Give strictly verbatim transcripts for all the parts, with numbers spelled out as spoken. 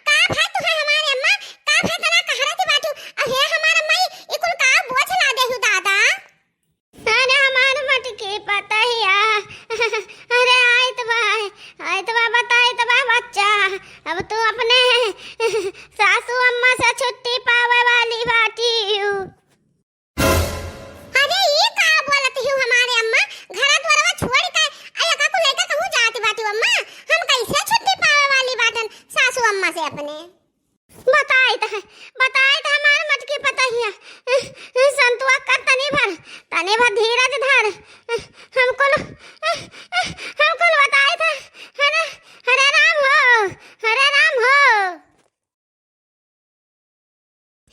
का भा तोहै हमार अम्मा, का भा तना कहरत बाटू? अरे हमार अम्मा, ई कुल का बोझ लादे हू दादा? अरे हमार मटकी पतहिया, अरे आइत बा, आइत बा, बताइत बा बच्चा, अब तू अपने सासू अम्मा से छुट्टी पावे वाली बाटी। अरे ई का बोलत हू हमार अम्मा, घरा दुआरवा छोड़ के आ एका कुल लइका कहूँ जात बाटू अम्मा, हम कैसे छुट्टी पावे वाली बाटन सासू अम्मा से अपने? बताइत है, बताइत है हमार मटकी पतहिया। संतुआ कर तनी भर, तनी भर धीरज धर। हम कुल, हम कुल बताइत है। हरे, हरे राम हो, हरे राम हो।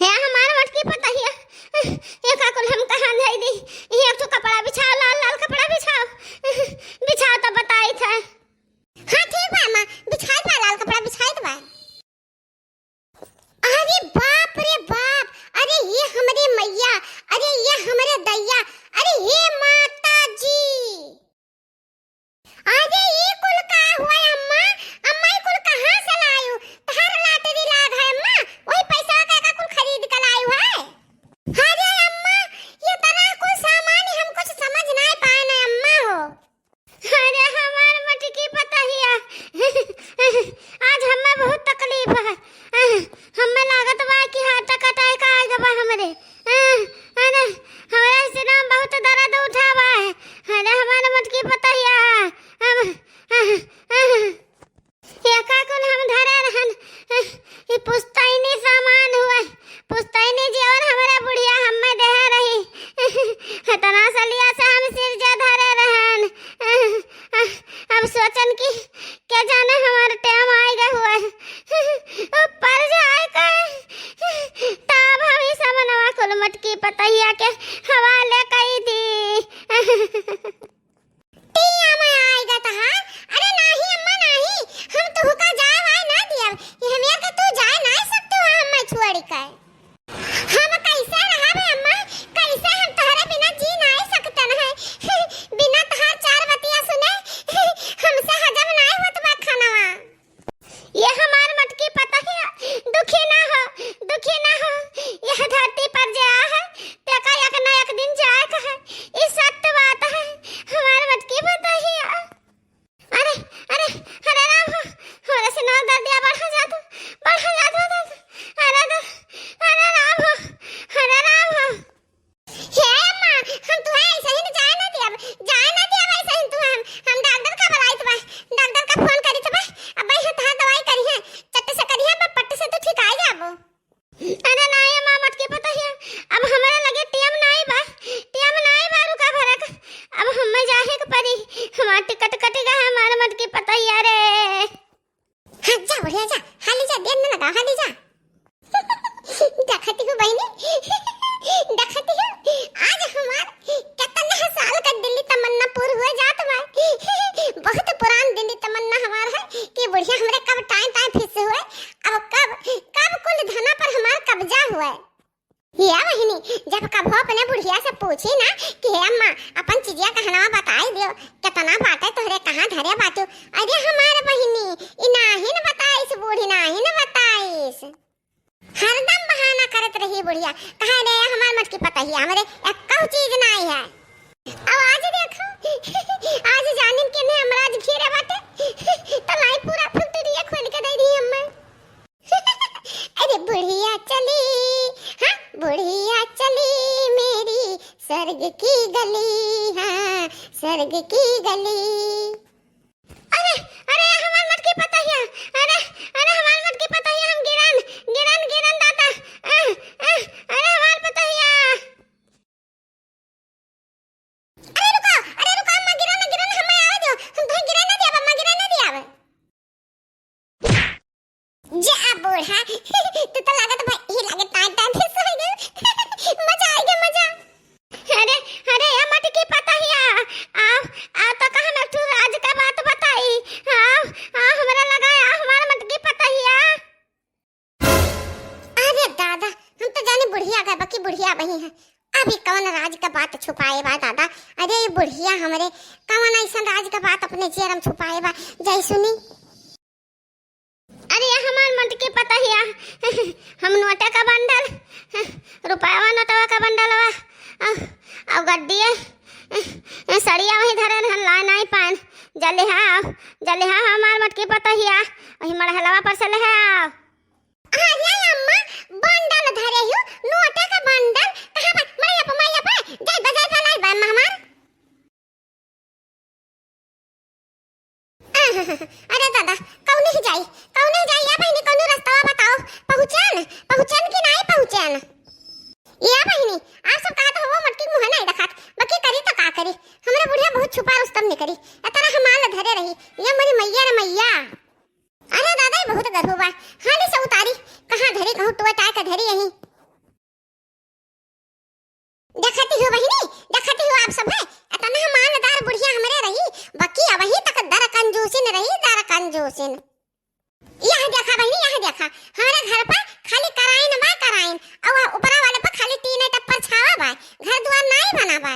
हे हमार मटकी पतहिया, एका कुल हम कहाँ धई दी? ये एक ठो कपड़ा बिछाओ, लाल लाल कपड़ा बिछाओ, बिछाओ तब बताइत है। हाँ ठीक बा अम्मा, बिछाइत बा, लाल कपड़ा बिछाइत बा। अरे बाप रे बाप, अरे ये हमरे मैया, अरे ये हमरे दैया, अरे हे माता जी, अरे ये कुल का हुआ अम्मा? अम्मा ये कुल कहाँ से लायू? तहार लाटरी लाग है अम्मा, वही पैसा का का कुल खरीद के लायू है। अरे अम्मा, ये तरह कुल सामान हम कुछ समझ ना पाए ना अम्मा हो। अरे हमार मटकी पतहिया, आज हमें बहुत तकलीफ है। हमें लागत बा कि heart attack आ गवा हमरे। अरे हमरा सीना में बहुत दर्द उठावा है। अरे हमार मटकी पतहिया, अब एका कुल हम धरे रहन, ई पुश्तैनी सामान हुआ, पुश्तैनी जेवर हमरे बुढ़िया हमें देहे रही। इतना सलिया से हम सिरजा धरे रहन। अब सोचन कि के जाने हमार टेम आइ गए हुए, ऊपर जाए के, तब हम ई समनवा कुल मटकी पतहिया के हवाले कई दी। टिया में आइगा तहार। अरे नाही अम्मा नाही, हम तुहका जाए वाए ना दियब। ये हमें के तू जाए ना सकते हो हमें छोड़ के। हम कैसे रहबे अम्मा, कैसे हम तोहरे बिना जी ना सकते न है। बिना तहार चार बतिया सुने हमसे हजम ना होत बा खानवा। ये हमार मटकी पतहिया, दुखी ना हो, दुखी ना हो। यह धरती पर जे आ है, तेका एक ना एक दिन जाए का है। ई सत्य बात है, हमार मटकी पतहिया। अरे, अरे, अरे राम हो, हमरा से नौ दर्दिया बढ़ा जात, बढ़ा जात बा दर्द। अरे दर्द, अरे राम हो, अरे राम हो। हे अम्मा, हम तुहे ऐसे ही न जाए ना दियब, जाए ना दियब ऐसे ही तुहे हम। हम डॉक्टर का बुलाइत बा, डॉक्टर का फोन करित बा, अब भाई हम तहार दवाई करिहे, चट से करिहे, अब पट से तू ठीक आ जाबो। अरे नाई अम्मा, मटकी पतहिया, अब हमरा लगे टेम नाई बा, टेम नाई बा रुका भरक, अब हमें जाहे के परी, हमार टिकट कट गया है, हमार मटकी पतहिया रे। हाँ, जा बुढ़िया जा, हाली जा, देर न लगा, हाली जा। देखती हूँ बहिनी, देखती हूँ, आज हमार कितना साल का दिली तमन्ना पूर हुए जात बा। बहुत पुरान दिली तमन्ना हमार है कि बुढ़िया हमरे कब टाइम टाइम फिस हुए, अब कब, कब कुल धना पर हमार कब्जा हुए। या बहिनी, जब कभो अपने बुढ़िया से पूछी ना कि हे अम्मा, अपन चिजिया कहनवा बताई दियो, केतना बाटे तोहरे, कहाँ धरे बाटू? अरे हमार बहिनी, ई नाहीं न बताइस बूढ़ी, नाहीं न बताइस। हरदम बहाना करत रही बुढ़िया, कहे रे हमार मटकी पतहिया, हमरे एक्कौ चीज नाहीं है। अब आज देखो, आज जानिन के ने हमरा आज घेरे बाटे, तो लाई पूरा फैक्ट्रिया खोल के दे दी हमें। अरे बुढ़िया चली, हाँ, बुढ़िया चली मेरी स्वर्ग की गली, हाँ, स्वर्ग की गली। अरे, अरे, हमार मटकी पतहिया, अरे, अरे, हमार मटकी पतहिया, हम गिरन, गिरन, गिरन दादा, अह, अह, अरे, हमार पतहिया। अरे रुको, अरे रुको, अम्मा गिरो ना, गिरो ना, हमें आवे दो, हम तुहे गिरे ना दियाब, अम्मा गिरे ना दियाब। जा बूढ़ा, तू तो लागत भाई ही लागे टाइम टाइम से सोई गए। मजा आएगा, मजा। अरे, अरे, या मटकी पतहिया, आओ, आओ तो कहा ना तू राज का बात बताई, आओ, आओ, हमरा लगा, आओ, हमारा मटकी पतहिया। अरे दादा, हम तो जाने बुढ़िया गए, बाकी बुढ़िया वही है। अभी कौन राज का बात छुपाए बा दादा? अरे ये बुढ़िया हमरे कौन ऐसा राज का बात अपने जियरम छुपाए बा? जाई सुनी। अरे ये हमार कि पता हिया, हम नोटे का बंडल, रुपयावा नोटवा का बंडलवा, अउ, अउ गड्डिए, सड़िया वहीं धरे रहन, लाए नाई पाएन। जल्दी हाँ, जल्दी हाँ, हमार मोटकी पतोहिया, वही मड़हलवा पर से ले आओ। अरे अम्मा, बंडल धरे हूँ, नोटे का बंडल, कहाँ बा? मड़िया पे, मड़िया पे, जाई बा, जाई बा, लाई बा, अम्मा हमार। अरे दादा, कौने ही जाई, कौने ही जाई, या बहिनी, कौनो रस्तवा बताओ, पहुँचन, पहुँचन कि नाई पहुँचन? या बहिनी, आप सब कहा तो वो मटकी मुँह नाई देखात, बाकी करी तो का करी, हमरा बुढ़िया बहुत छुपा रुस्तम निकरी, इतना हमाल धरे रही, ये मोरी मैया रे मैया। अरे दादा, ये बहुत गरहू बा, हाली से उतारी, कहाँ धरी, कहूँ टुआ टाय का धरी यहीं। देखती हो बहिनी, देखती हो आप सब है, इतना मालदार बुढ़िया हमरे रही, बाकी अबही तक दर कंजूसिन रही, दर कंजूसिन। यह देखा बहिनी, यह देखा, हमारे घर पर खाली कराइन बा, कराइन, और ऊपरा वाले पर खाली टीने टप्पर छावा बा, घर दुआर नाई बना बा।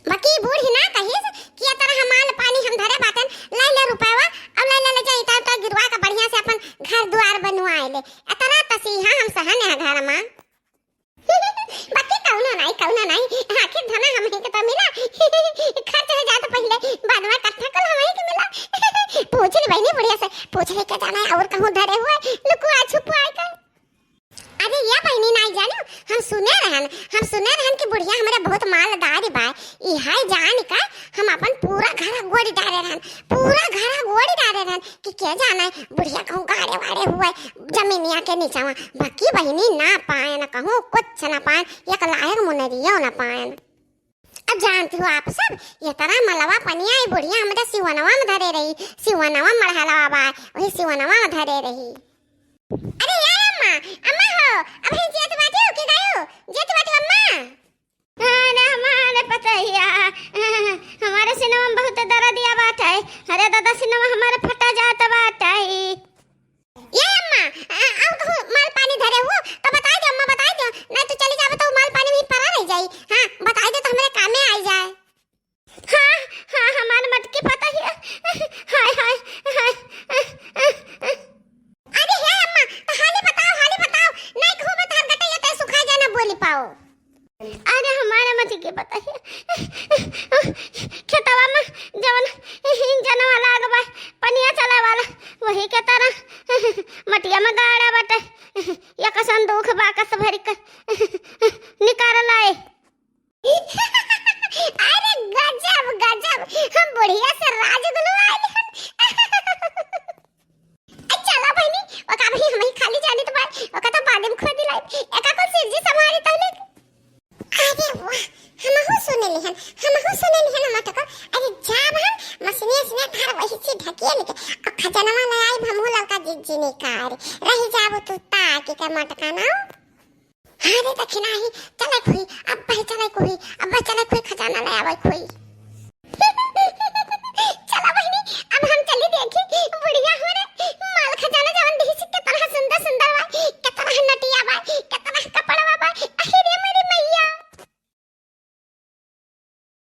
बाकी बूढ़ी ना कहिस कि ये तरह हमाल पानी हम धरे बाटन, ले ले रुपयवा, अब ले ले, ले जा ईटा उटा गिरवा के बढ़िया से अपन घर दुआर बनवाए ले। इतना तसीहा हम सहन है घर में। बाकी कौनो नाई, कौनो नाई, आखिर धना हम ही के तो मिला। खर्च हो जात पहिले, बाद में इकट्ठा कुल हम ही के मिला। पूछ ले बहिनी बुढ़िया से, पूछ ले के जाना है और कहूँ धरे हुए, लुकुआ छुपुआ के। अरे या बहिनी नाई जानू, हम सुने रहन, हम सुने रहन कि बुढ़िया हमरा बहुत मालदार बा। इहे जान का हम अपन पूरा घर गोड़ी डारे रहन, पूरा घर गोड़ी डारे रहन कि के जाना है बुढ़िया कहूँ गाड़े वाड़े हुए जमीनिया के नीचवा। बाकी बहिनी ना पाएन, कहूँ कुछ ना पाएन, एक लायक मुनरियो ना पाएन। अब जानती हो आप सब, ये तरह मलवा पनिया ई बुढ़िया हमरा सिवनवा में धरे रही, सिवनवा मड़हलवा बा, वही सिवनवा में धरे रही। अरे या अम्मा, अम्मा हो, अबही जियत बाटिउ कि गइउ? जियत बाटिउ अम्मा? अरे हमारे पतोहिया, हमारे सिनवा में बहुत दर्दिया बाटे। अरे दादा, सिनवा हमारे फटा जात बाटे। ये अम्मा, अ, अउ कहूँ माल पानी धरे हुओ तो बताइ दो अम्मा, बताइ दो, नहीं तो चली जाबो तो माल पानी भी परा रह जाई। हाँ, बताइ दो तो हमरे कामे आई जाए। हाँ, हाँ, हमार मटकी पतोहिया। हाय, हाय, हाय। अरे हे अम्मा, तो हाली बताओ, हाली बताओ। नहीं कहूँ बा तोहर गटइया तय सुखा जाए ना बोली पाओ। अरे हमार मटकी पतोहिया। खेतवा में जवन इंजनवा लाग बा, पनिया चलाए वाला, वही के तरह मटिया में गाड़ा बाटे। या कसन दुख बा, कस भरी के निकाल लाए। अरे गजब, गजब, हम बुढ़िया से राजगुलू आइल हन। ए, चला बहिनी, ओका बहिनी हम ही खाली जानित बाय, ओका तो बादे में खोदी लाई। एका को सिरजी संभारी तहले। अरे वाह, हमहू सुने लिहन, हमहू सुने लिहन हम टका। अरे जा बहन, मसनिया सिया घर वही से ढकिया लेके, अब खजनवा ले आई, हमहू ललका जिज्जी निकार। रही जाबो तू ताकि के मटका ना। हाँ रे दखिनाही, चले खुई, अब भाई चले खुई, अब भाई चले खुई, खजाना ले आवे खुई।